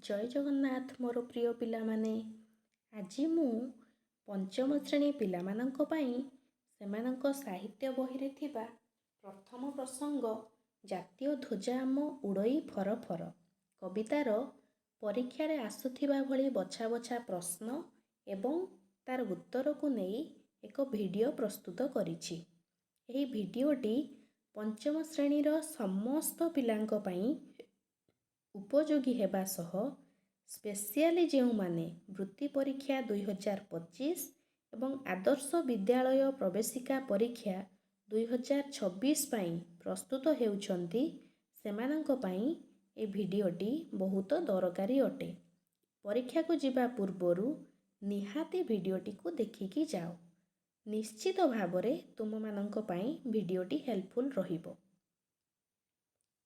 ଜୟ ଜଗନ୍ନାଥ ମୋର ପ୍ରିୟ ପିଲାମାନେ। ଆଜି ମୁଁ ପଞ୍ଚମ ଶ୍ରେଣୀ ପିଲାମାନଙ୍କ ପାଇଁ ସେମାନଙ୍କ ସାହିତ୍ୟ ବହିରେ ଥିବା ପ୍ରଥମ ପ୍ରସଙ୍ଗ "ଜାତୀୟ ଧ୍ୱଜା ଆମ ଉଡ଼ଇ ଫର ଫର" କବିତାର ପରୀକ୍ଷାରେ ଆସୁଥିବା ଭଳି ବଛା ବଛା ପ୍ରଶ୍ନ ଏବଂ ତା'ର ଉତ୍ତରକୁ ନେଇ ଏକ ଭିଡ଼ିଓ ପ୍ରସ୍ତୁତ କରିଛି। ଏହି ଭିଡ଼ିଓଟି ପଞ୍ଚମ ଶ୍ରେଣୀର ସମସ୍ତ ପିଲାଙ୍କ ପାଇଁ ଉପଯୋଗୀ ହେବା ସହ ସ୍ପେସିଆଲି ଯେଉଁମାନେ ବୃତ୍ତି ପରୀକ୍ଷା 2025 ଏବଂ ଆଦର୍ଶ ବିଦ୍ୟାଳୟ ପ୍ରବେଶିକା ପରୀକ୍ଷା 2026 ପାଇଁ ପ୍ରସ୍ତୁତ ହେଉଛନ୍ତି, ସେମାନଙ୍କ ପାଇଁ ଏ ଭିଡ଼ିଓଟି ବହୁତ ଦରକାରୀ ଅଟେ। ପରୀକ୍ଷାକୁ ଯିବା ପୂର୍ବରୁ ନିହାତି ଭିଡ଼ିଓଟିକୁ ଦେଖିକି ଯାଅ। ନିଶ୍ଚିତ ଭାବରେ ତୁମମାନଙ୍କ ପାଇଁ ଭିଡ଼ିଓଟି ହେଲ୍ପଫୁଲ୍ ରହିବ।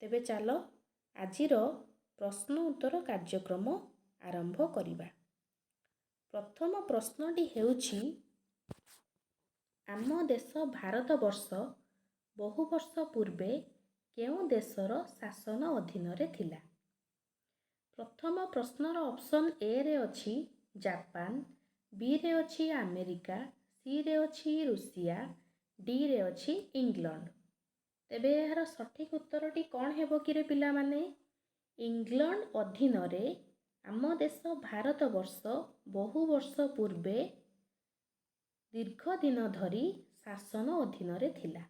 ତେବେ ଚାଲ, ଆଜିର ପ୍ରଶ୍ନ ଉତ୍ତର କାର୍ଯ୍ୟକ୍ରମ ଆରମ୍ଭ କରିବା। ପ୍ରଥମ ପ୍ରଶ୍ନଟି ହେଉଛି, ଆମ ଦେଶ ଭାରତବର୍ଷ ବହୁ ବର୍ଷ ପୂର୍ବେ କେଉଁ ଦେଶର ଶାସନ ଅଧୀନରେ ଥିଲା? ପ୍ରଥମ ପ୍ରଶ୍ନର ଅପସନ୍ ଏରେ ଅଛି ଜାପାନ, ବିରେ ଅଛି ଆମେରିକା, ସିରେ ଅଛି ରୁଷିଆ, ଡିରେ ଅଛି ଇଂଲଣ୍ଡ। ତେବେ ଏହାର ସଠିକ୍ ଉତ୍ତରଟି କ'ଣ ହେବ କିରେ ପିଲାମାନେ? ଇଂଲଣ୍ଡ ଅଧୀନରେ ଆମ ଦେଶ ଭାରତବର୍ଷ ବହୁ ବର୍ଷ ପୂର୍ବେ ଦୀର୍ଘ ଦିନ ଧରି ଶାସନ ଅଧୀନରେ ଥିଲା।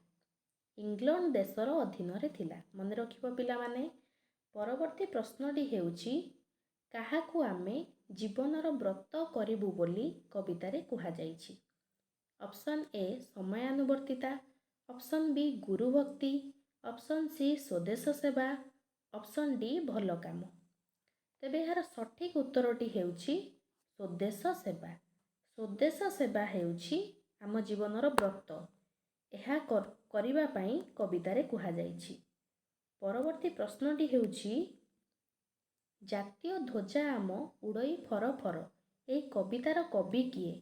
ଇଂଲଣ୍ଡ ଦେଶର ଅଧୀନରେ ଥିଲା। ମନେ ରଖିବ ପିଲାମାନେ। ପରବର୍ତ୍ତୀ ପ୍ରଶ୍ନଟି ହେଉଛି, କାହାକୁ ଆମେ ଜୀବନର ବ୍ରତ କରିବୁ ବୋଲି କବିତାରେ କୁହାଯାଇଛି? ଅପସନ୍ ଏ ସମୟାନୁବର୍ତ୍ତିତା, ଅପସନ୍ ବି ଗୁରୁଭକ୍ତି, ଅପସନ୍ ସି ସ୍ୱଦେଶ ସେବା, ଅପସନ୍ ଡି ଭଲ କାମ। ତେବେ ଏହାର ସଠିକ୍ ଉତ୍ତରଟି ହେଉଛି ସ୍ୱଦେଶ ସେବା। ସ୍ୱଦେଶ ସେବା ହେଉଛି ଆମ ଜୀବନର ବ୍ରତ। ଏହା କରିବା ପାଇଁ କବିତାରେ କୁହାଯାଇଛି। ପରବର୍ତ୍ତୀ ପ୍ରଶ୍ନଟି ହେଉଛି, "ଜାତୀୟ ଧ୍ୱଜା ଆମ ଉଡ଼ଇ ଫର ଫର" ଏହି କବିତାର କବି କିଏ?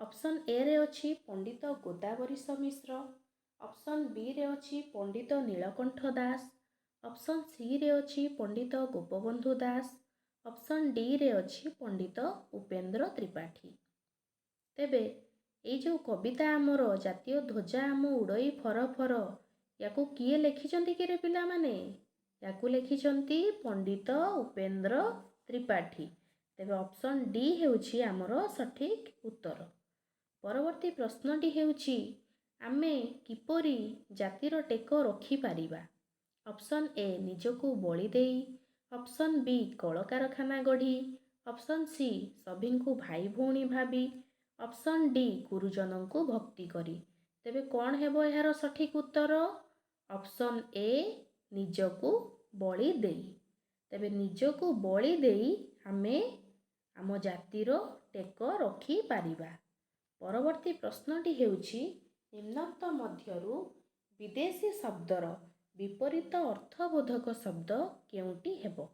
ଅପସନ୍ ଏରେ ଅଛି ପଣ୍ଡିତ ଗୋଦାବରୀଶ ମିଶ୍ର, ଅପସନ୍ ବିରେ ଅଛି ପଣ୍ଡିତ ନୀଳକଣ୍ଠ ଦାସ, ଅପସନ୍ ସିରେ ଅଛି ପଣ୍ଡିତ ଗୋପବନ୍ଧୁ ଦାସ, ଅପସନ୍ ଡିରେ ଅଛି ପଣ୍ଡିତ ଉପେନ୍ଦ୍ର ତ୍ରିପାଠୀ। ତେବେ ଏଇ ଯେଉଁ କବିତା ଆମର "ଜାତୀୟ ଧ୍ୱଜା ଆମ ଉଡ଼ଇ ଫର ଫର", ୟାକୁ କିଏ ଲେଖିଛନ୍ତି କିରେ ପିଲାମାନେ? ୟାକୁ ଲେଖିଛନ୍ତି ପଣ୍ଡିତ ଉପେନ୍ଦ୍ର ତ୍ରିପାଠୀ। ତେବେ ଅପସନ୍ ଡି ହେଉଛି ଆମର ସଠିକ୍ ଉତ୍ତର। ପରବର୍ତ୍ତୀ ପ୍ରଶ୍ନଟି ହେଉଛି, ଆମେ କିପରି ଜାତିର ଟେକ ରଖିପାରିବା? ଅପସନ୍ ଏ ନିଜକୁ ବଳି ଦେଇ, ଅପସନ୍ ବି କଳକାରଖାନା ଗଢ଼ି, ଅପସନ୍ ସି ସଭିଙ୍କୁ ଭାଇ ଭଉଣୀ ଭାବି, ଅପସନ୍ ଡି ଗୁରୁଜନଙ୍କୁ ଭକ୍ତି କରି। ତେବେ କ'ଣ ହେବ ଏହାର ସଠିକ୍ ଉତ୍ତର? ଅପସନ୍ ଏ ନିଜକୁ ବଳି ଦେଇ। ତେବେ ନିଜକୁ ବଳି ଦେଇ ଆମେ ଆମ ଜାତିର ଟେକ ରଖିପାରିବା। ପରବର୍ତ୍ତୀ ପ୍ରଶ୍ନଟି ହେଉଛି, ନିମ୍ନୋକ୍ତ ମଧ୍ୟରୁ ବିଦେଶୀ ଶବ୍ଦର ବିପରୀତ ଅର୍ଥବୋଧକ ଶବ୍ଦ କେଉଁଟି ହେବ?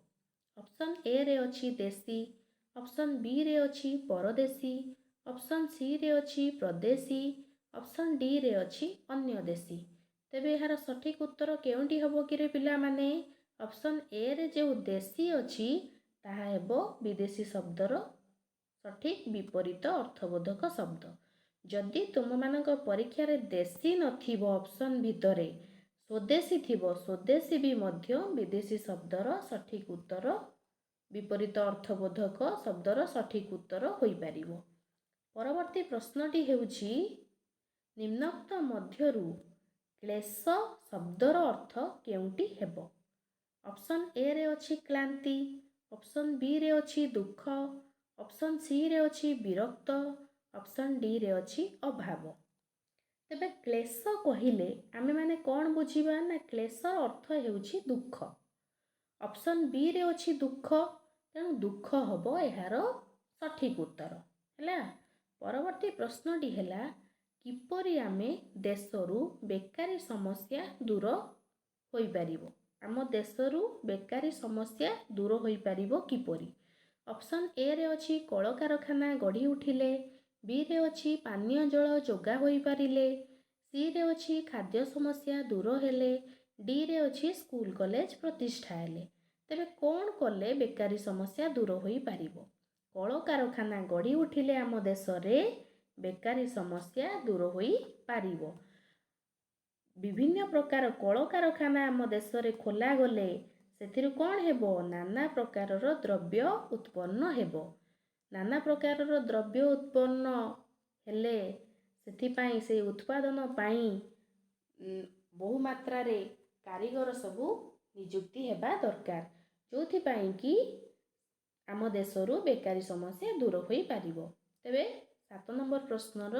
ଅପସନ୍ ଏରେ ଅଛି ଦେଶୀ, ଅପସନ୍ ବିରେ ଅଛି ପରଦେଶୀ, ଅପସନ୍ ସିରେ ଅଛି ପ୍ରଦେଶୀ, ଅପସନ୍ ଡିରେ ଅଛି ଅନ୍ୟ ଦେଶୀ। ତେବେ ଏହାର ସଠିକ୍ ଉତ୍ତର କେଉଁଟି ହେବ କିରେ ପିଲାମାନେ? ଅପସନ୍ ଏରେ ଯେଉଁ ଦେଶୀ ଅଛି, ତାହା ହେବ ବିଦେଶୀ ଶବ୍ଦର ସଠିକ୍ ବିପରୀତ ଅର୍ଥବୋଧକ ଶବ୍ଦ। ଯଦି ତୁମମାନଙ୍କ ପରୀକ୍ଷାରେ ଦେଶୀ ନଥିବ, ଅପସନ୍ ଭିତରେ ସ୍ୱଦେଶୀ ଥିବ, ସ୍ୱଦେଶୀ ବି ମଧ୍ୟ ବିଦେଶୀ ଶବ୍ଦର ସଠିକ୍ ଉତ୍ତର, ବିପରୀତ ଅର୍ଥବୋଧକ ଶବ୍ଦର ସଠିକ୍ ଉତ୍ତର ହୋଇପାରିବ। ପରବର୍ତ୍ତୀ ପ୍ରଶ୍ନଟି ହେଉଛି, ନିମ୍ନୋକ୍ତ ମଧ୍ୟରୁ କ୍ଲେଶ ଶବ୍ଦର ଅର୍ଥ କେଉଁଟି ହେବ? ଅପସନ୍ ଏରେ ଅଛି କ୍ଳାନ୍ତି, ଅପସନ୍ ବିରେ ଅଛି ଦୁଃଖ, ଅପସନ୍ ସିରେ ଅଛି ବିରକ୍ତ, ଅପସନ୍ ଡିରେ ଅଛି ଅଭାବ। ତେବେ କ୍ଲେଶ କହିଲେ ଆମେମାନେ କ'ଣ ବୁଝିବା ନା କ୍ଲେଶର ଅର୍ଥ ହେଉଛି ଦୁଃଖ। ଅପସନ୍ ବିରେ ଅଛି ଦୁଃଖ, ତେଣୁ ଦୁଃଖ ହେବ ଏହାର ସଠିକ୍ ଉତ୍ତର। ହେଲା। ପରବର୍ତ୍ତୀ ପ୍ରଶ୍ନଟି ହେଲା, କିପରି ଆମେ ଦେଶରୁ ବେକାରୀ ସମସ୍ୟା ଦୂର ହୋଇପାରିବ? ଆମ ଦେଶରୁ ବେକାରୀ ସମସ୍ୟା ଦୂର ହୋଇପାରିବ କିପରି? ଅପସନ୍ ଏରେ ଅଛି କଳକାରଖାନା ଗଢ଼ି ଉଠିଲେ, ବିରେ ଅଛି ପାନୀୟ ଜଳ ଯୋଗା ହୋଇପାରିଲେ, ସିରେ ଅଛି ଖାଦ୍ୟ ସମସ୍ୟା ଦୂର ହେଲେ, ଡିରେ ଅଛି ସ୍କୁଲ କଲେଜ ପ୍ରତିଷ୍ଠା ହେଲେ। ତେବେ କ'ଣ କଲେ ବେକାରୀ ସମସ୍ୟା ଦୂର ହୋଇପାରିବ? କଳକାରଖାନା ଗଢ଼ି ଉଠିଲେ ଆମ ଦେଶରେ ବେକାରୀ ସମସ୍ୟା ଦୂର ହୋଇପାରିବ। ବିଭିନ୍ନ ପ୍ରକାର କଳକାରଖାନା ଆମ ଦେଶରେ ଖୋଲାଗଲେ ସେଥିରୁ କ'ଣ ହେବ? ନାନା ପ୍ରକାରର ଦ୍ରବ୍ୟ ଉତ୍ପନ୍ନ ହେବ। ନାନା ପ୍ରକାରର ଦ୍ରବ୍ୟ ଉତ୍ପନ୍ନ ହେଲେ ସେଥିପାଇଁ, ସେଇ ଉତ୍ପାଦନ ପାଇଁ ବହୁ ମାତ୍ରାରେ କାରିଗର ସବୁ ନିଯୁକ୍ତି ହେବା ଦରକାର, ଯେଉଁଥିପାଇଁ କି ଆମ ଦେଶରୁ ବେକାରୀ ସମସ୍ୟା ଦୂର ହୋଇପାରିବ। ତେବେ 7 ନମ୍ବର ପ୍ରଶ୍ନର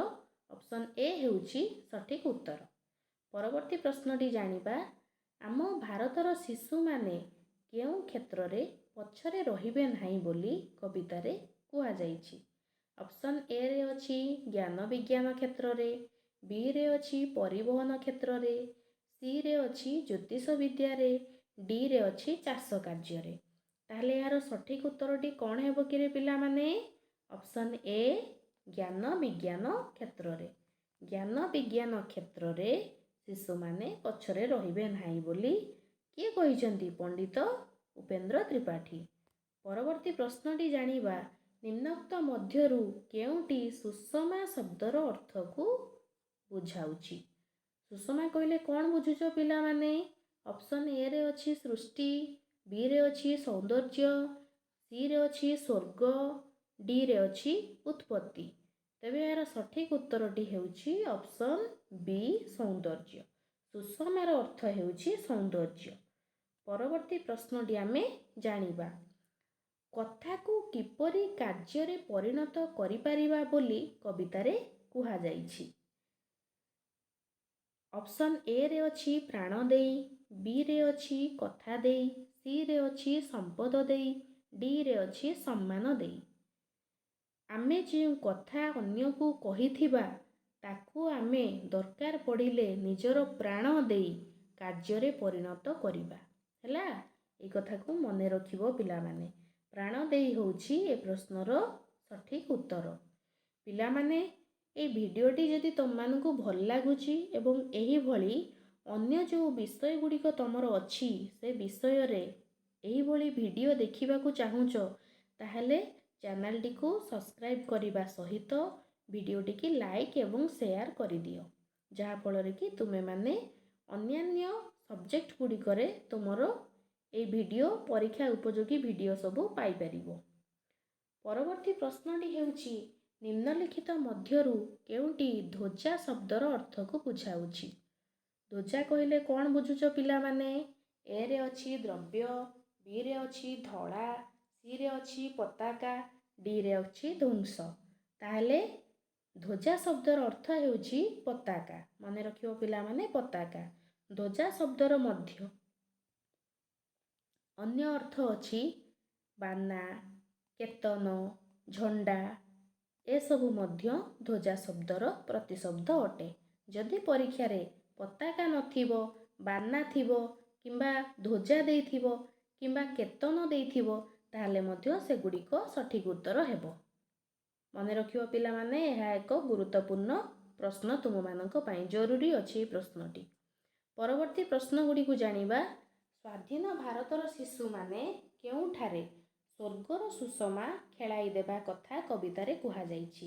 ଅପସନ୍ ଏ ହେଉଛି ସଠିକ୍ ଉତ୍ତର। ପରବର୍ତ୍ତୀ ପ୍ରଶ୍ନଟି ଜାଣିବା। ଆମ ଭାରତର ଶିଶୁମାନେ କେଉଁ କ୍ଷେତ୍ରରେ ପଛରେ ରହିବେ ନାହିଁ ବୋଲି କବିତାରେ କୁହାଯାଇଛି? ଅପସନ୍ ଏରେ ଅଛି ଜ୍ଞାନ ବିଜ୍ଞାନ କ୍ଷେତ୍ରରେ, ବିରେ ଅଛି ପରିବହନ କ୍ଷେତ୍ରରେ, ସିରେ ଅଛି ଜ୍ୟୋତିଷ ବିଦ୍ୟାରେ, ଡିରେ ଅଛି ଚାଷ କାର୍ଯ୍ୟରେ। ତାହେଲେ ଏହାର ସଠିକ୍ ଉତ୍ତରଟି କ'ଣ ହେବ କିରେ ପିଲାମାନେ? ଅପସନ୍ ଏ, ଜ୍ଞାନ ବିଜ୍ଞାନ କ୍ଷେତ୍ରରେ। ଜ୍ଞାନ ବିଜ୍ଞାନ କ୍ଷେତ୍ରରେ ଶିଶୁମାନେ ପଛରେ ରହିବେ ନାହିଁ ବୋଲି କିଏ କହିଛନ୍ତି? ପଣ୍ଡିତ ଉପେନ୍ଦ୍ର ତ୍ରିପାଠୀ। ପରବର୍ତ୍ତୀ ପ୍ରଶ୍ନଟି ଜାଣିବା। ନିମ୍ନୋକ୍ତ ମଧ୍ୟରୁ କେଉଁଟି ସୁଷମା ଶବ୍ଦର ଅର୍ଥକୁ ବୁଝାଉଛି? ସୁଷମା କହିଲେ କ'ଣ ବୁଝୁଛ ପିଲାମାନେ? ଅପସନ୍ ଏରେ ଅଛି ସୃଷ୍ଟି, ବିରେ ଅଛି ସୌନ୍ଦର୍ଯ୍ୟ, ସିରେ ଅଛି ସ୍ୱର୍ଗ, ଡିରେ ଅଛି ଉତ୍ପତ୍ତି। ତେବେ ଏହାର ସଠିକ୍ ଉତ୍ତରଟି ହେଉଛି ଅପସନ୍ ବି, ସୌନ୍ଦର୍ଯ୍ୟ। ସୁଷମାର ଅର୍ଥ ହେଉଛି ସୌନ୍ଦର୍ଯ୍ୟ। ପରବର୍ତ୍ତୀ ପ୍ରଶ୍ନଟି ଆମେ ଜାଣିବା। କଥାକୁ କିପରି କାର୍ଯ୍ୟରେ ପରିଣତ କରିପାରିବା ବୋଲି କବିତାରେ କୁହାଯାଇଛି? ଅପସନ୍ ଏରେ ଅଛି ପ୍ରାଣ ଦେଇ, ବିରେ ଅଛି କଥା ଦେଇ, ସିରେ ଅଛି ସମ୍ପଦ ଦେଇ, ଡିରେ ଅଛି ସମ୍ମାନ ଦେଇ। ଆମେ ଯେଉଁ କଥା ଅନ୍ୟକୁ କହିଥିବା, ତାକୁ ଆମେ ଦରକାର ପଡ଼ିଲେ ନିଜର ପ୍ରାଣ ଦେଇ କାର୍ଯ୍ୟରେ ପରିଣତ କରିବା। ହେଲା, ଏଇ କଥାକୁ ମନେ ରଖିବ ପିଲାମାନେ। ପ୍ରାଣ ଦେଇ ହେଉଛି ଏ ପ୍ରଶ୍ନର ସଠିକ୍ ଉତ୍ତର। ପିଲାମାନେ, ଏଇ ଭିଡ଼ିଓଟି ଯଦି ତୁମମାନଙ୍କୁ ଭଲ ଲାଗୁଛି ଏବଂ ଏହିଭଳି ଅନ୍ୟ ଯେଉଁ ବିଷୟ ଗୁଡ଼ିକ ତୁମର ଅଛି, ସେ ବିଷୟରେ ଏହିଭଳି ଭିଡ଼ିଓ ଦେଖିବାକୁ ଚାହୁଁଛ, ତାହେଲେ ଚ୍ୟାନେଲଟିକୁ ସବସ୍କ୍ରାଇବ୍ କରିବା ସହିତ ଭିଡ଼ିଓଟିକି ଲାଇକ୍ ଏବଂ ସେୟାର କରିଦିଅ, ଯାହାଫଳରେ କି ତୁମେମାନେ ଅନ୍ୟାନ୍ୟ ସବଜେକ୍ଟ ଗୁଡ଼ିକରେ ତୁମର ଏଇ ଭିଡ଼ିଓ, ପରୀକ୍ଷା ଉପଯୋଗୀ ଭିଡ଼ିଓ ସବୁ ପାଇପାରିବ। ପରବର୍ତ୍ତୀ ପ୍ରଶ୍ନଟି ହେଉଛି, ନିମ୍ନଲିଖିତ ମଧ୍ୟରୁ କେଉଁଟି ଧ୍ୱଜା ଶବ୍ଦର ଅର୍ଥକୁ ବୁଝାଉଛି? ଧ୍ୱଜା କହିଲେ କ'ଣ ବୁଝୁଛ ପିଲାମାନେ? ଏରେ ଅଛି ଦ୍ରବ୍ୟ, ବିରେ ଅଛି ଧଳା, ସିରେ ଅଛି ପତାକା, ଡିରେ ଅଛି ଧ୍ୱଂସ। ତାହେଲେ ଧ୍ୱଜା ଶବ୍ଦର ଅର୍ଥ ହେଉଛି ପତାକା। ମନେ ରଖିବ ପିଲାମାନେ, ପତାକା। ଧ୍ୱଜା ଶବ୍ଦର ମଧ୍ୟ ଅନ୍ୟ ଅର୍ଥ ଅଛି ବାନା, କେତନ, ଝଣ୍ଡା। ଏସବୁ ମଧ୍ୟ ଧ୍ୱଜା ଶବ୍ଦର ପ୍ରତିଶବ୍ଦ ଅଟେ। ଯଦି ପରୀକ୍ଷାରେ ପତାକା ନଥିବ, ବାନା ଥିବ କିମ୍ବା ଧ୍ୱଜା ଦେଇଥିବ କିମ୍ବା କେତନ ଦେଇଥିବ, ତାହେଲେ ମଧ୍ୟ ସେଗୁଡ଼ିକ ସଠିକ୍ ଉତ୍ତର ହେବ। ମନେ ରଖିବ ପିଲାମାନେ, ଏହା ଏକ ଗୁରୁତ୍ୱପୂର୍ଣ୍ଣ ପ୍ରଶ୍ନ। ତୁମମାନଙ୍କ ପାଇଁ ଜରୁରୀ ଅଛି ଏହି ପ୍ରଶ୍ନଟି। ପରବର୍ତ୍ତୀ ପ୍ରଶ୍ନ ଗୁଡ଼ିକୁ ଜାଣିବା। ସ୍ୱାଧୀନ ଭାରତର ଶିଶୁମାନେ କେଉଁଠାରେ ସ୍ୱର୍ଗର ସୁଷମା ଖେଳାଇ ଦେବା କଥା କବିତାରେ କୁହାଯାଇଛି?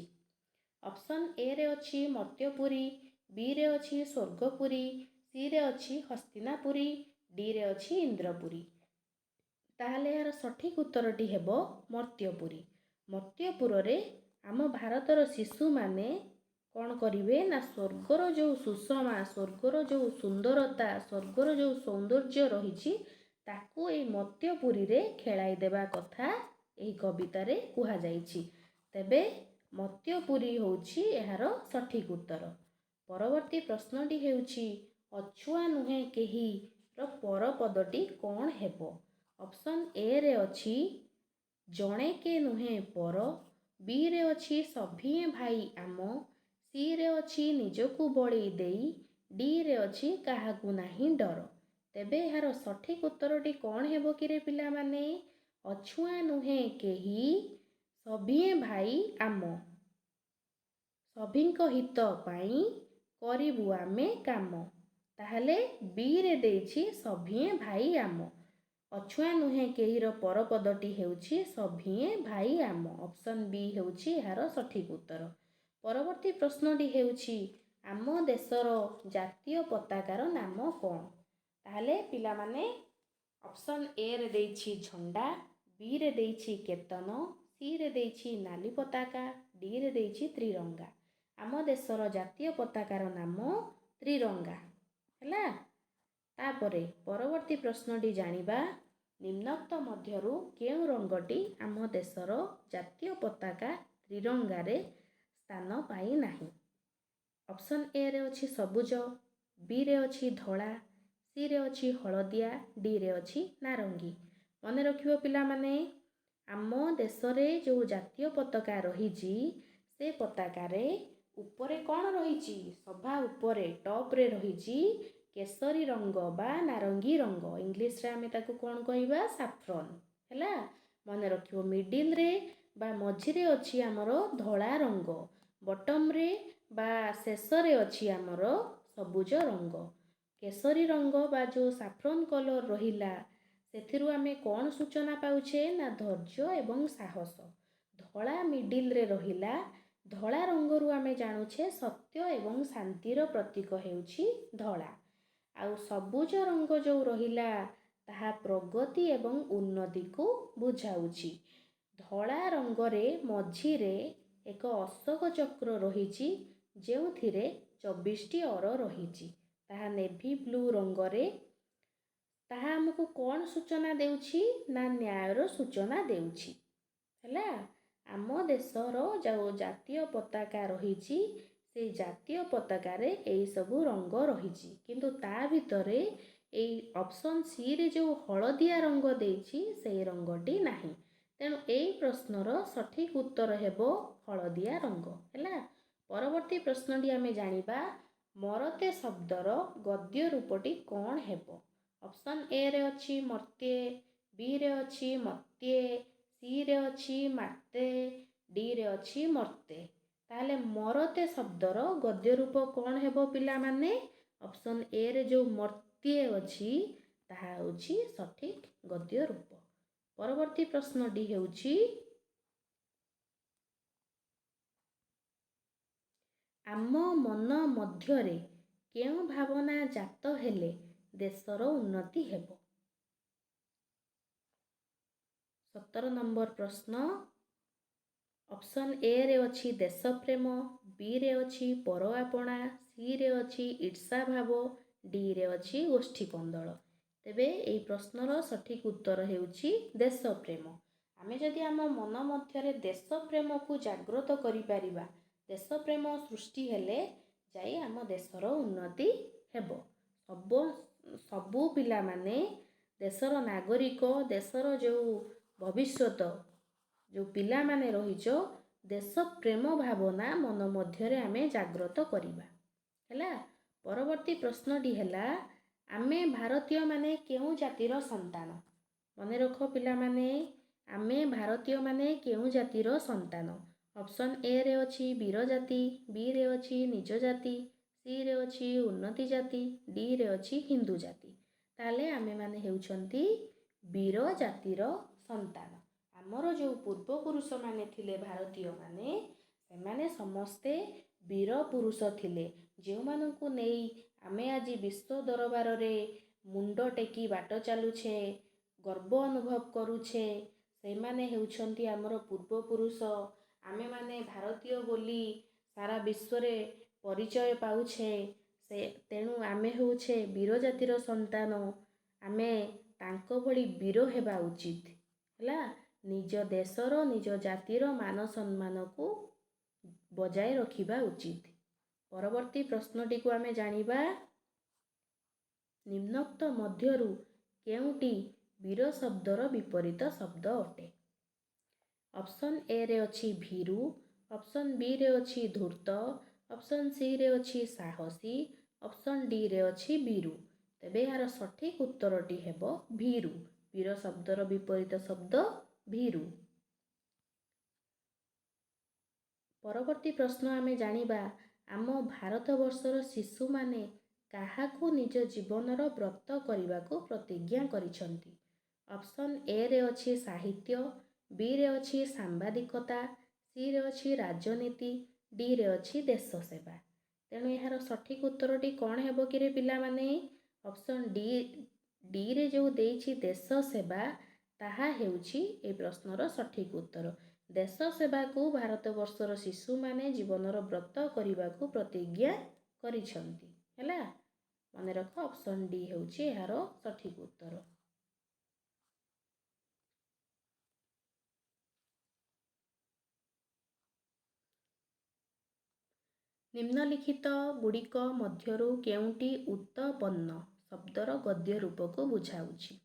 ଅପସନ୍ ଏରେ ଅଛି ମର୍ତ୍ତ୍ୟପୁରୀ, ବିରେ ଅଛି ସ୍ୱର୍ଗପୁରୀ, ସିରେ ଅଛି ହସ୍ତିନାପୁରୀ, ଡିରେ ଅଛି ଇନ୍ଦ୍ରପୁରୀ। ତାହେଲେ ଏହାର ସଠିକ୍ ଉତ୍ତରଟି ହେବ ମର୍ତ୍ତ୍ୟପୁରୀ। ମର୍ତ୍ତ୍ୟପୁରରେ ଆମ ଭାରତର ଶିଶୁମାନେ କ'ଣ କରିବେ ନା ସ୍ୱର୍ଗର ଯେଉଁ ସୁଷମା, ସ୍ୱର୍ଗର ଯେଉଁ ସୁନ୍ଦରତା, ସ୍ୱର୍ଗର ଯେଉଁ ସୌନ୍ଦର୍ଯ୍ୟ ରହିଛି, ତାକୁ ଏଇ ମର୍ତ୍ତ୍ୟପୁରୀରେ ଖେଳାଇ ଦେବା କଥା ଏହି କବିତାରେ କୁହାଯାଇଛି। ତେବେ ମର୍ତ୍ତ୍ୟପୁରୀ ହେଉଛି ଏହାର ସଠିକ୍ ଉତ୍ତର। ପରବର୍ତ୍ତୀ ପ୍ରଶ୍ନଟି ହେଉଛି, ଅଛୁଆଁ ନୁହେଁ କେହିର ପରପଦଟି କ'ଣ ହେବ? ଅପସନ୍ ଏରେ ଅଛି ଜଣେକେ ନୁହେଁ ପର, ବିରେ ଅଛି ସଭିଏଁ ଭାଇ ଆମ, ସିରେ ଅଛି ନିଜକୁ ବଳି ଦେଇ, ଡିରେ ଅଛି କାହାକୁ ନାହିଁ ଡର। ତେବେ ଏହାର ସଠିକ୍ ଉତ୍ତରଟି କ'ଣ ହେବ କିରେ ପିଲାମାନେ? ଅଛୁଆଁ ନୁହେଁ କେହି, ସଭିଏଁ ଭାଇ ଆମ, ସଭିଙ୍କ ହିତ ପାଇଁ କରିବୁ ଆମେ କାମ। ତାହେଲେ ବିରେ ଦେଇଛି ସଭିଏଁ ଭାଇ ଆମ। ଅଛୁଆଁ ନୁହେଁ କେହିର ପରପଦଟି ହେଉଛି ସଭିଏଁ ଭାଇ ଆମ। ଅପସନ୍ ବି ହେଉଛି ଏହାର ସଠିକ୍ ଉତ୍ତର। ପରବର୍ତ୍ତୀ ପ୍ରଶ୍ନଟି ହେଉଛି, ଆମ ଦେଶର ଜାତୀୟ ପତାକାର ନାମ କ'ଣ? ତାହେଲେ ପିଲାମାନେ, ଅପସନ୍ ଏରେ ଦେଇଛି ଝଣ୍ଡା, ବିରେ ଦେଇଛି କେତନ, ସିରେ ଦେଇଛି ନାଲି ପତାକା, ଡିରେ ଦେଇଛି ତ୍ରିରଙ୍ଗା। ଆମ ଦେଶର ଜାତୀୟ ପତାକାର ନାମ ତ୍ରିରଙ୍ଗା ହେଲା। ତାପରେ ପରବର୍ତ୍ତୀ ପ୍ରଶ୍ନଟି ଜାଣିବା, ନିମ୍ନୋକ୍ତ ମଧ୍ୟରୁ କେଉଁ ରଙ୍ଗଟି ଆମ ଦେଶର ଜାତୀୟ ପତାକା ତ୍ରିରଙ୍ଗାରେ ସ୍ଥାନ ପାଇନାହିଁ? ଅପସନ୍ ଏରେ ଅଛି ସବୁଜ, ବିରେ ଅଛି ଧଳା, ସିରେ ଅଛି ହଳଦିଆ, ଡିରେ ଅଛି ନାରଙ୍ଗୀ। ମନେ ରଖିବ ପିଲାମାନେ, ଆମ ଦେଶରେ ଯେଉଁ ଜାତୀୟ ପତାକା ରହିଛି, ସେ ପତାକାରେ ଉପରେ କ'ଣ ରହିଛି? ସଭା ଉପରେ, ଟପ୍ରେ ରହିଛି କେଶରୀ ରଙ୍ଗ ବା ନାରଙ୍ଗୀ ରଙ୍ଗ। ଇଂଲିଶରେ ଆମେ ତାକୁ କ'ଣ କହିବା? ସାଫ୍ରନ୍। ହେଲା, ମନେ ରଖିବ, ମିଡ଼ିଲରେ ବା ମଝିରେ ଅଛି ଆମର ଧଳା ରଙ୍ଗ, ବଟମ୍ରେ ବା ଶେଷରେ ଅଛି ଆମର ସବୁଜ ରଙ୍ଗ। କେଶରୀ ରଙ୍ଗ ବା ଯେଉଁ ସାଫ୍ରନ୍ କଲର୍ ରହିଲା, ସେଥିରୁ ଆମେ କ'ଣ ସୂଚନା ପାଉଛେ ନା ଧୈର୍ଯ୍ୟ ଏବଂ ସାହସ। ଧଳା ମିଡ଼ିଲରେ ରହିଲା, ଧଳା ରଙ୍ଗରୁ ଆମେ ଜାଣୁଛେ ସତ୍ୟ ଏବଂ ଶାନ୍ତିର ପ୍ରତୀକ ହେଉଛି ଧଳା। ଆଉ ସବୁଜ ରଙ୍ଗ ଯେଉଁ ରହିଲା, ତାହା ପ୍ରଗତି ଏବଂ ଉନ୍ନତିକୁ ବୁଝାଉଛି। ଧଳା ରଙ୍ଗରେ ମଝିରେ ଏକ ଅଶୋକ ଚକ୍ର ରହିଛି, ଯେଉଁଥିରେ 24ଟି ଅର ରହିଛି, ତାହା ନେଭି ବ୍ଲୁ ରଙ୍ଗରେ। ତାହା ଆମକୁ କ'ଣ ସୂଚନା ଦେଉଛି ନା ନ୍ୟାୟର ସୂଚନା ଦେଉଛି। ହେଲା, ଆମ ଦେଶର ଯେଉଁ ଜାତୀୟ ପତାକା ରହିଛି, ସେଇ ଜାତୀୟ ପତାକାରେ ଏଇସବୁ ରଙ୍ଗ ରହିଛି, କିନ୍ତୁ ତା ଭିତରେ ଏଇ ଅପସନ୍ ସିରେ ଯେଉଁ ହଳଦିଆ ରଙ୍ଗ ଦେଇଛି, ସେଇ ରଙ୍ଗଟି ନାହିଁ। ତେଣୁ ଏଇ ପ୍ରଶ୍ନର ସଠିକ୍ ଉତ୍ତର ହେବ ହଳଦିଆ ରଙ୍ଗ। ହେଲା, ପରବର୍ତ୍ତୀ ପ୍ରଶ୍ନଟି ଆମେ ଜାଣିବା, ମରତେ ଶବ୍ଦର ଗଦ୍ୟ ରୂପଟି କ'ଣ ହେବ? ଅପସନ୍ ଏରେ ଅଛି ମର୍ତ୍ତ୍ୟେ, ବିରେ ଅଛି ମତ୍ୟେ, ସିରେ ଅଛି ମାତେ, ଡିରେ ଅଛି ମର୍ତ୍ତେ। ତାହେଲେ ମରତେ ଶବ୍ଦର ଗଦ୍ୟ ରୂପ କ'ଣ ହେବ ପିଲାମାନେ? ଅପସନ୍ ଏରେ ଯେଉଁ ମର୍ତ୍ତ୍ୟେ ଅଛି, ତାହା ହେଉଛି ସଠିକ୍ ଗଦ୍ୟ ରୂପ। ପରବର୍ତ୍ତୀ ପ୍ରଶ୍ନଟି ହେଉଛି, ଆମ ମନ ମଧ୍ୟରେ କେଉଁ ଭାବନା ଜାତ ହେଲେ ଦେଶର ଉନ୍ନତି ହେବ? 17 ନମ୍ବର ପ୍ରଶ୍ନ। ଅପସନ୍ ଏରେ ଅଛି ଦେଶପ୍ରେମ, ବିରେ ଅଛି ପର ଆପଣା, ସିରେ ଅଛି ଈର୍ଷା ଭାବ, ଡିରେ ଅଛି ଗୋଷ୍ଠୀ କନ୍ଦଳ। ତେବେ ଏହି ପ୍ରଶ୍ନର ସଠିକ୍ ଉତ୍ତର ହେଉଛି ଦେଶପ୍ରେମ। ଆମେ ଯଦି ଆମ ମନ ମଧ୍ୟରେ ଦେଶପ୍ରେମକୁ ଜାଗ୍ରତ କରିପାରିବା, ଦେଶପ୍ରେମ ସୃଷ୍ଟି ହେଲେ ଯାଇ ଆମ ଦେଶର ଉନ୍ନତି ହେବ। ସବୁ ପିଲାମାନେ ଦେଶର ନାଗରିକ, ଦେଶର ଯେଉଁ ଭବିଷ୍ୟତ, ଯେଉଁ ପିଲାମାନେ ରହିଛ, ଦେଶପ୍ରେମ ଭାବନା ମନ ମଧ୍ୟରେ ଆମେ ଜାଗ୍ରତ କରିବା। ହେଲା, ପରବର୍ତ୍ତୀ ପ୍ରଶ୍ନଟି ହେଲା, ଆମେ ଭାରତୀୟମାନେ କେଉଁ ଜାତିର ସନ୍ତାନ? ମନେ ରଖ ପିଲାମାନେ, ଆମେ ଭାରତୀୟମାନେ କେଉଁ ଜାତିର ସନ୍ତାନ? ଅପସନ୍ ଏରେ ଅଛି ବୀର ଜାତି, ବିରେ ଅଛି ନିଜ ଜାତି, ସିରେ ଅଛି ଉନ୍ନତି ଜାତି, ଡିରେ ଅଛି ହିନ୍ଦୁ ଜାତି। ତାହେଲେ ଆମେମାନେ ହେଉଛନ୍ତି ବୀର ଜାତିର ସନ୍ତାନ। ଆମର ଯେଉଁ ପୂର୍ବପୁରୁଷମାନେ ଥିଲେ ଭାରତୀୟମାନେ, ସେମାନେ ସମସ୍ତେ ବୀର ପୁରୁଷ ଥିଲେ, ଯେଉଁମାନଙ୍କୁ ନେଇ ଆମେ ଆଜି ବିଶ୍ୱ ଦରବାରରେ ମୁଣ୍ଡ ଟେକି ବାଟ ଚାଲୁଛେ, ଗର୍ବ ଅନୁଭବ କରୁଛେ। ସେମାନେ ହେଉଛନ୍ତି ଆମର ପୂର୍ବପୁରୁଷ। ଆମେମାନେ ଭାରତୀୟ ବୋଲି ସାରା ବିଶ୍ୱରେ ପରିଚୟ ପାଉଛେ। ସେ ତେଣୁ ଆମେ ହେଉଛେ ବୀର ଜାତିର ସନ୍ତାନ। ଆମେ ତାଙ୍କ ଭଳି ବୀର ହେବା ଉଚିତ। ହେଲା, ନିଜ ଦେଶର, ନିଜ ଜାତିର ମାନ ସମ୍ମାନକୁ ବଜାୟ ରଖିବା ଉଚିତ। ପରବର୍ତ୍ତୀ ପ୍ରଶ୍ନଟିକୁ ଆମେ ଜାଣିବା, ନିମ୍ନୋକ୍ତ ମଧ୍ୟରୁ କେଉଁଟି ବୀର ଶବ୍ଦର ବିପରୀତ ଶବ୍ଦ ଅଟେ? ଅପସନ୍ ଏରେ ଅଛି ଭୀରୁ, ଅପସନ୍ ବିରେ ଅଛି ଧୂର୍ତ୍ତ, ଅପସନ୍ ସିରେ ଅଛି ସାହସୀ, ଅପସନ୍ ଡିରେ ଅଛି ବୀରୁ। ତେବେ ଏହାର ସଠିକ୍ ଉତ୍ତରଟି ହେବ ଭୀରୁ। ବୀର ଶବ୍ଦର ବିପରୀତ ଶବ୍ଦ ଭୀରୁ। ପରବର୍ତ୍ତୀ ପ୍ରଶ୍ନ ଆମେ ଜାଣିବା, ଆମ ଭାରତବର୍ଷର ଶିଶୁମାନେ କାହାକୁ ନିଜ ଜୀବନର ବ୍ରତ କରିବାକୁ ପ୍ରତିଜ୍ଞା କରିଛନ୍ତି? ଅପସନ୍ ଏରେ ଅଛି ସାହିତ୍ୟ, ବିରେ ଅଛି ସାମ୍ବାଦିକତା, ସିରେ ଅଛି ରାଜନୀତି, ଡିରେ ଅଛି ଦେଶ ସେବା। ତେଣୁ ଏହାର ସଠିକ୍ ଉତ୍ତରଟି କ'ଣ ହେବ କିରେ ପିଲାମାନେ? ଅପସନ୍ ଡି, ଡିରେ ଯେଉଁ ଦେଇଛି ଦେଶ ସେବା, ତାହା ହେଉଛି ଏହି ପ୍ରଶ୍ନର ସଠିକ୍ ଉତ୍ତର। ଦେଶ ସେବାକୁ ଭାରତବର୍ଷର ଶିଶୁମାନେ ଜୀବନର ବ୍ରତ କରିବାକୁ ପ୍ରତିଜ୍ଞା କରିଛନ୍ତି। ହେଲା, ମନେ ରଖ, ଅପସନ୍ ଡି ହେଉଛି ଏହାର ସଠିକ୍ ଉତ୍ତର। ନିମ୍ନଲିଖିତ ଗୁଡ଼ିକ ମଧ୍ୟରୁ କେଉଁଟି ଉତ୍ପନ୍ନ ଶବ୍ଦର ଗଦ୍ୟ ରୂପକୁ ବୁଝାଉଛି?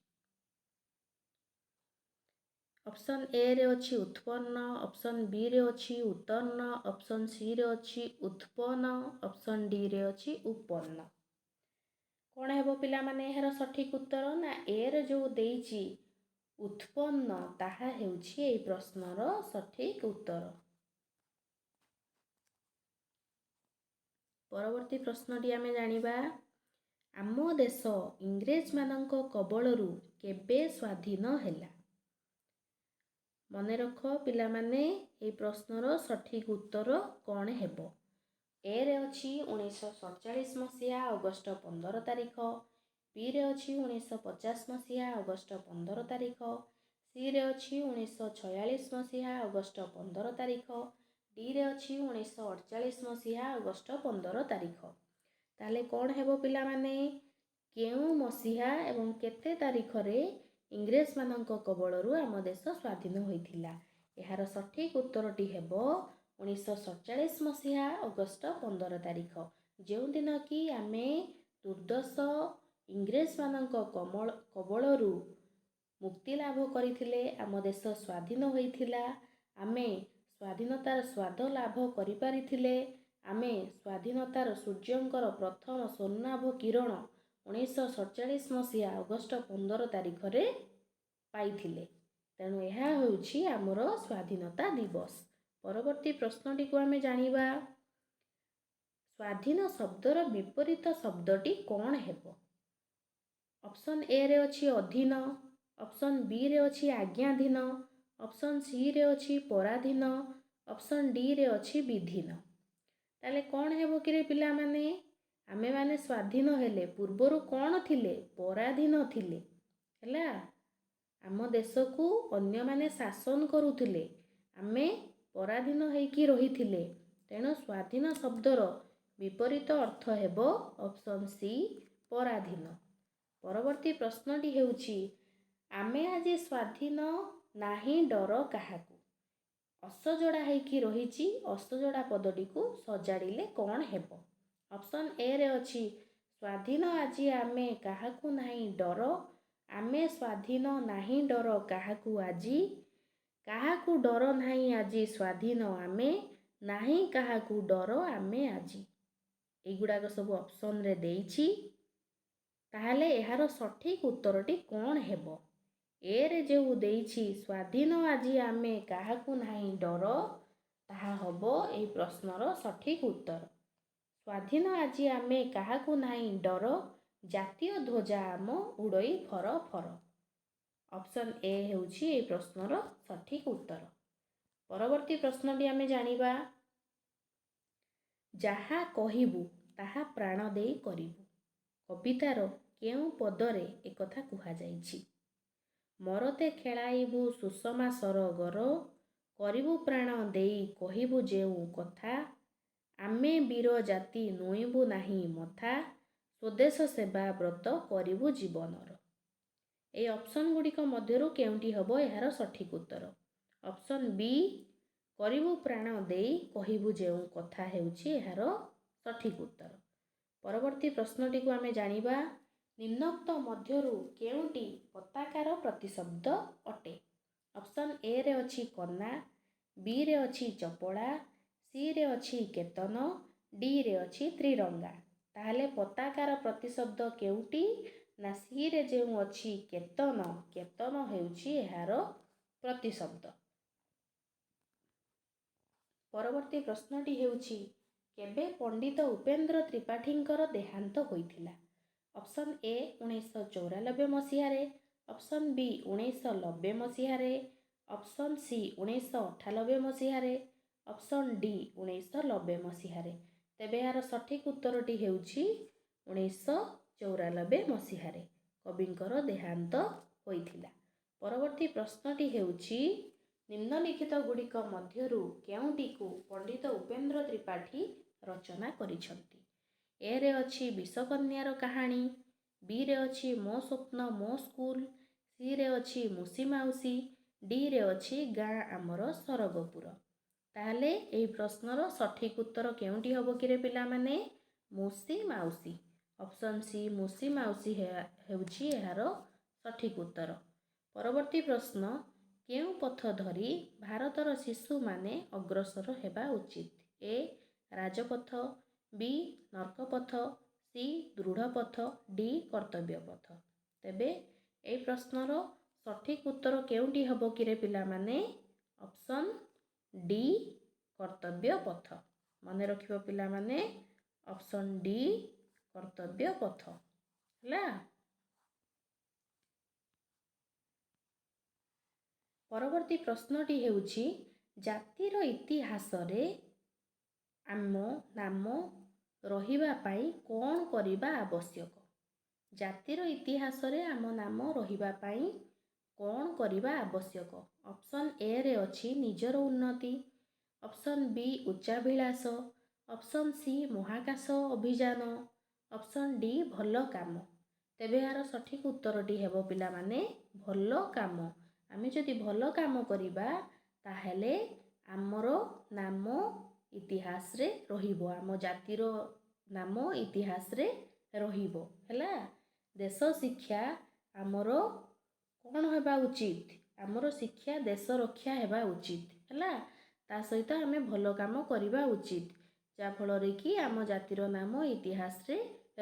ଅପସନ୍ ଏରେ ଅଛି ଉତ୍ପନ୍ନ, ଅପସନ୍ ବିରେ ଅଛି ଉତ୍ତର୍ଣ୍ଣ, ଅପସନ୍ ସିରେ ଅଛି ଉତ୍ପନ୍ନ, ଅପସନ୍ ଡିରେ ଅଛି ଉପନ୍ନ। କ'ଣ ହେବ ପିଲାମାନେ ଏହାର ସଠିକ୍ ଉତ୍ତର? ନା, ଏରେ ଯେଉଁ ଦେଇଛି ଉତ୍ପନ୍ନ, ତାହା ହେଉଛି ଏହି ପ୍ରଶ୍ନର ସଠିକ୍ ଉତ୍ତର। ପରବର୍ତ୍ତୀ ପ୍ରଶ୍ନଟି ଆମେ ଜାଣିବା, ଆମ ଦେଶ ଇଂରେଜମାନଙ୍କ କବଳରୁ କେବେ ସ୍ୱାଧୀନ ହେଲା? ମନେ ରଖ ପିଲାମାନେ, ଏହି ପ୍ରଶ୍ନର ସଠିକ୍ ଉତ୍ତର କ'ଣ ହେବ? ଏରେ ଅଛି 1947 ମସିହା ଅଗଷ୍ଟ 15 ତାରିଖ, ବିରେ ଅଛି 1950 ମସିହା ଅଗଷ୍ଟ 15 ତାରିଖ, ସିରେ ଅଛି 1946 ମସିହା ଅଗଷ୍ଟ 15 ତାରିଖ, ଡିରେ ଅଛି 1948 ମସିହା ଅଗଷ୍ଟ 15 ତାରିଖ। ତାହେଲେ କ'ଣ ହେବ ପିଲାମାନେ? କେଉଁ ମସିହା ଏବଂ କେତେ ତାରିଖରେ ଇଂରେଜମାନଙ୍କ କବଳରୁ ଆମ ଦେଶ ସ୍ୱାଧୀନ ହୋଇଥିଲା? ଏହାର ସଠିକ୍ ଉତ୍ତରଟି ହେବ 1947 ମସିହା ଅଗଷ୍ଟ 15 ତାରିଖ, ଯେଉଁଦିନ କି ଆମେ ଦୁର୍ଦ୍ଦଶ ଇଂରେଜମାନଙ୍କ କବଳରୁ ମୁକ୍ତି ଲାଭ କରିଥିଲେ। ଆମ ଦେଶ ସ୍ୱାଧୀନ ହୋଇଥିଲା। ଆମେ ସ୍ୱାଧୀନତାର ସ୍ୱାଦ ଲାଭ କରିପାରିଥିଲେ। ଆମେ ସ୍ୱାଧୀନତାର ସୂର୍ଯ୍ୟଙ୍କର ପ୍ରଥମ ସ୍ୱର୍ଣ୍ଣାଭ କିରଣ 1947 ମସିହା ଅଗଷ୍ଟ 15 ତାରିଖରେ ପାଇଥିଲେ। ତେଣୁ ଏହା ହେଉଛି ଆମର ସ୍ୱାଧୀନତା ଦିବସ। ପରବର୍ତ୍ତୀ ପ୍ରଶ୍ନଟିକୁ ଆମେ ଜାଣିବା, ସ୍ୱାଧୀନ ଶବ୍ଦର ବିପରୀତ ଶବ୍ଦଟି କ'ଣ ହେବ? ଅପସନ୍ ଏରେ ଅଛି ଅଧୀନ, ଅପସନ୍ ବିରେ ଅଛି ଆଜ୍ଞାଧୀନ, ଅପସନ୍ ସିରେ ଅଛି ପରାଧୀନ, ଅପସନ୍ ଡିରେ ଅଛି ବିଧୀନ। ତାହେଲେ କ'ଣ ହେବ କିରେ ପିଲାମାନେ? ଆମେମାନେ ସ୍ୱାଧୀନ ହେଲେ, ପୂର୍ବରୁ କ'ଣ ଥିଲେ? ପରାଧୀନ ଥିଲେ। ହେଲା, ଆମ ଦେଶକୁ ଅନ୍ୟମାନେ ଶାସନ କରୁଥିଲେ, ଆମେ ପରାଧୀନ ହେଇକି ରହିଥିଲେ। ତେଣୁ ସ୍ୱାଧୀନ ଶବ୍ଦର ବିପରୀତ ଅର୍ଥ ହେବ ଅପସନ୍ ସି, ପରାଧୀନ। ପରବର୍ତ୍ତୀ ପ୍ରଶ୍ନଟି ହେଉଛି, ଆମେ ଆଜି ସ୍ୱାଧୀନ, ନାହିଁ ଡର କାହାକୁ। ଅସଜଡ଼ା ହେଇକି ରହିଛି, ଅସଜଡ଼ା ପଦଟିକୁ ସଜାଡ଼ିଲେ କ'ଣ ହେବ? ଅପସନ୍ ଏରେ ଅଛି ସ୍ୱାଧୀନ ଆଜି ଆମେ କାହାକୁ ନାହିଁ ଡର, ଆମେ ସ୍ୱାଧୀନ ନାହିଁ ଡର କାହାକୁ ଆଜି, କାହାକୁ ଡର ନାହିଁ ଆଜି ସ୍ୱାଧୀନ ଆମେ, ନାହିଁ କାହାକୁ ଡର ଆମେ ଆଜି। ଏଇଗୁଡ଼ାକ ସବୁ ଅପସନ୍ରେ ଦେଇଛି। ତାହେଲେ ଏହାର ସଠିକ୍ ଉତ୍ତରଟି କ'ଣ ହେବ? ଏରେ ଯେଉଁ ଦେଇଛି ସ୍ୱାଧୀନ ଆଜି ଆମେ କାହାକୁ ନାହିଁ ଡର, ତାହା ହେବ ଏହି ପ୍ରଶ୍ନର ସଠିକ୍ ଉତ୍ତର। ସ୍ୱାଧୀନ ଆଜି ଆମେ କାହାକୁ ନାହିଁ ଡର, ଜାତୀୟ ଧ୍ୱଜା ଆମ ଉଡ଼ଇ ଫର ଫର। ଅପସନ୍ ଏ ହେଉଛି ଏହି ପ୍ରଶ୍ନର ସଠିକ୍ ଉତ୍ତର। ପରବର୍ତ୍ତୀ ପ୍ରଶ୍ନଟି ଆମେ ଜାଣିବା, ଯାହା କହିବୁ ତାହା ପ୍ରାଣ ଦେଇ କରିବୁ କବିତାର କେଉଁ ପଦରେ ଏକଥା କୁହାଯାଇଛି? ମରତେ ଖେଳାଇବୁ ସୁଷମା ସରଗର, କରିବୁ ପ୍ରାଣ ଦେଇ କହିବୁ ଯେଉଁ କଥା, ଆମେ ବୀର ଜାତି ନୁଇଁବୁ ନାହିଁ ମଥା, ସ୍ୱଦେଶ ସେବା ବ୍ରତ କରିବୁ ଜୀବନର। ଏହି ଅପସନ୍ ଗୁଡ଼ିକ ମଧ୍ୟରୁ କେଉଁଟି ହେବ ଏହାର ସଠିକ୍ ଉତ୍ତର? ଅପସନ୍ ବି, କରିବୁ ପ୍ରାଣ ଦେଇ କହିବୁ ଯେଉଁ କଥା ହେଉଛି ଏହାର ସଠିକ୍ ଉତ୍ତର। ପରବର୍ତ୍ତୀ ପ୍ରଶ୍ନଟିକୁ ଆମେ ଜାଣିବା, ନିମ୍ନୋକ୍ତ ମଧ୍ୟରୁ କେଉଁଟି ପତାକାର ପ୍ରତିଶବ୍ଦ ଅଟେ? ଅପସନ୍ ଏରେ ଅଛି କନା, ବିରେ ଅଛି ଚପଳା, ସିରେ ଅଛି କେତନ, ଡିରେ ଅଛି ତ୍ରିରଙ୍ଗା। ତାହେଲେ ପତାକାର ପ୍ରତିଶବ୍ଦ କେଉଁଟି? ନା, ସିରେ ଯେଉଁ ଅଛି କେତନ, କେତନ ହେଉଛି ଏହାର ପ୍ରତିଶବ୍ଦ। ପରବର୍ତ୍ତୀ ପ୍ରଶ୍ନଟି ହେଉଛି, କେବେ ପଣ୍ଡିତ ଉପେନ୍ଦ୍ର ତ୍ରିପାଠୀଙ୍କର ଦେହାନ୍ତ ହୋଇଥିଲା? ଅପସନ୍ ଏ 1994 ମସିହାରେ, ଅପସନ୍ ବି 1990 ମସିହାରେ, ଅପସନ୍ ସି 1998 ମସିହାରେ, ଅପସନ୍ ଡି 1990 ମସିହାରେ। ତେବେ ଏହାର ସଠିକ୍ ଉତ୍ତରଟି ହେଉଛି 1994 ମସିହାରେ କବିଙ୍କର ଦେହାନ୍ତ ହୋଇଥିଲା। ପରବର୍ତ୍ତୀ ପ୍ରଶ୍ନଟି ହେଉଛି, ନିମ୍ନଲିଖିତ ଗୁଡ଼ିକ ମଧ୍ୟରୁ କେଉଁଟିକୁ ପଣ୍ଡିତ ଉପେନ୍ଦ୍ର ତ୍ରିପାଠୀ ରଚନା କରିଛନ୍ତି? ଏରେ ଅଛି ବିଷକନ୍ୟାର କାହାଣୀ, ବିରେ ଅଛି ମୋ ସ୍ୱପ୍ନ ମୋ ସ୍କୁଲ, ସିରେ ଅଛି ମୁସି ମାଉସୀ, ଡିରେ ଅଛି ଗାଁ ଆମର ସରଗପୁର। ତାହେଲେ ଏହି ପ୍ରଶ୍ନର ସଠିକ୍ ଉତ୍ତର କେଉଁଟି ହେବ କିରେ ପିଲାମାନେ? ମୁସି ମାଉସୀ। ଅପସନ୍ ସି ମୁସି ମାଉସୀ ହେଉଛି ଏହାର ସଠିକ୍ ଉତ୍ତର। ପରବର୍ତ୍ତୀ ପ୍ରଶ୍ନ, କେଉଁ ପଥ ଧରି ଭାରତର ଶିଶୁମାନେ ଅଗ୍ରସର ହେବା ଉଚିତ? ଏ ରାଜପଥ, ବି ନର୍କପଥ, ସି ଦୃଢ଼ପଥ, ଡି କର୍ତ୍ତବ୍ୟ ପଥ। ତେବେ ଏହି ପ୍ରଶ୍ନର ସଠିକ୍ ଉତ୍ତର କେଉଁଟି ହେବ କିରେ ପିଲାମାନେ? ଅପସନ୍ ଡି କର୍ତ୍ତବ୍ୟ ପଥ। ମନେ ରଖିବ ପିଲାମାନେ, ଅପସନ୍ ଡି କର୍ତ୍ତବ୍ୟ ପଥ ହେଲା। ପରବର୍ତ୍ତୀ ପ୍ରଶ୍ନଟି ହେଉଛି, ଜାତିର ଇତିହାସରେ ଆମ ନାମ ରହିବା ପାଇଁ କ'ଣ କରିବା ଆବଶ୍ୟକ? ଜାତିର ଇତିହାସରେ ଆମ ନାମ ରହିବା ପାଇଁ କ'ଣ କରିବା ଆବଶ୍ୟକ? ଅପସନ୍ ଏରେ ଅଛି ନିଜର ଉନ୍ନତି, ଅପସନ୍ ବି ଉଚ୍ଚାଭିଳାଷ, ଅପସନ୍ ସି ମହାକାଶ ଅଭିଯାନ, ଅପସନ୍ ଡି ଭଲ କାମ। ତେବେ ଏହାର ସଠିକ୍ ଉତ୍ତରଟି ହେବ ପିଲାମାନେ, ଭଲ କାମ। ଆମେ ଯଦି ଭଲ କାମ କରିବା, ତାହେଲେ ଆମର ନାମ ଇତିହାସରେ ରହିବ, ଆମ ଜାତିର ନାମ ଇତିହାସରେ ରହିବ। ହେଲା, ଦେଶ ଶିକ୍ଷା ଆମର କ'ଣ ହେବା ଉଚିତ? ଆମର ଶିକ୍ଷା ଦେଶ ରକ୍ଷା ହେବା ଉଚିତ। ହେଲା, ତା ସହିତ ଆମେ ଭଲ କାମ କରିବା ଉଚିତ, ଯାହାଫଳରେ କି ଆମ ଜାତିର ନାମ ଇତିହାସରେ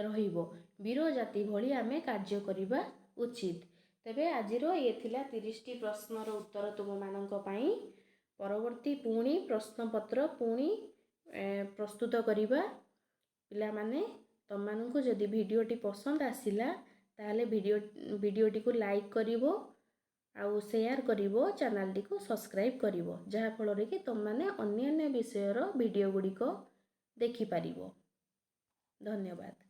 ରହିବ। ବୀର ଜାତି ଭଳି ଆମେ କାର୍ଯ୍ୟ କରିବା ଉଚିତ। ତେବେ ଆଜିର ଇଏ ଥିଲା 30ଟି ପ୍ରଶ୍ନର ଉତ୍ତର ତୁମମାନଙ୍କ ପାଇଁ। ପରବର୍ତ୍ତୀ ପୁଣି ପ୍ରଶ୍ନପତ୍ର ପୁଣି ପ୍ରସ୍ତୁତ କରିବା। ପିଲାମାନେ, ତୁମମାନଙ୍କୁ ଯଦି ଭିଡ଼ିଓଟି ପସନ୍ଦ ଆସିଲା, ତାହେଲେ ଭିଡ଼ିଓଟିକୁ ଲାଇକ୍ କରିବ ଆଉ ସେୟାର କରିବ, ଚ୍ୟାନେଲଟିକୁ ସବସ୍କ୍ରାଇବ୍ କରିବ, ଯାହାଫଳରେ କି ତୁମମାନେ ଅନ୍ୟାନ୍ୟ ବିଷୟର ଭିଡ଼ିଓ ଗୁଡ଼ିକ ଦେଖିପାରିବ। ଧନ୍ୟବାଦ।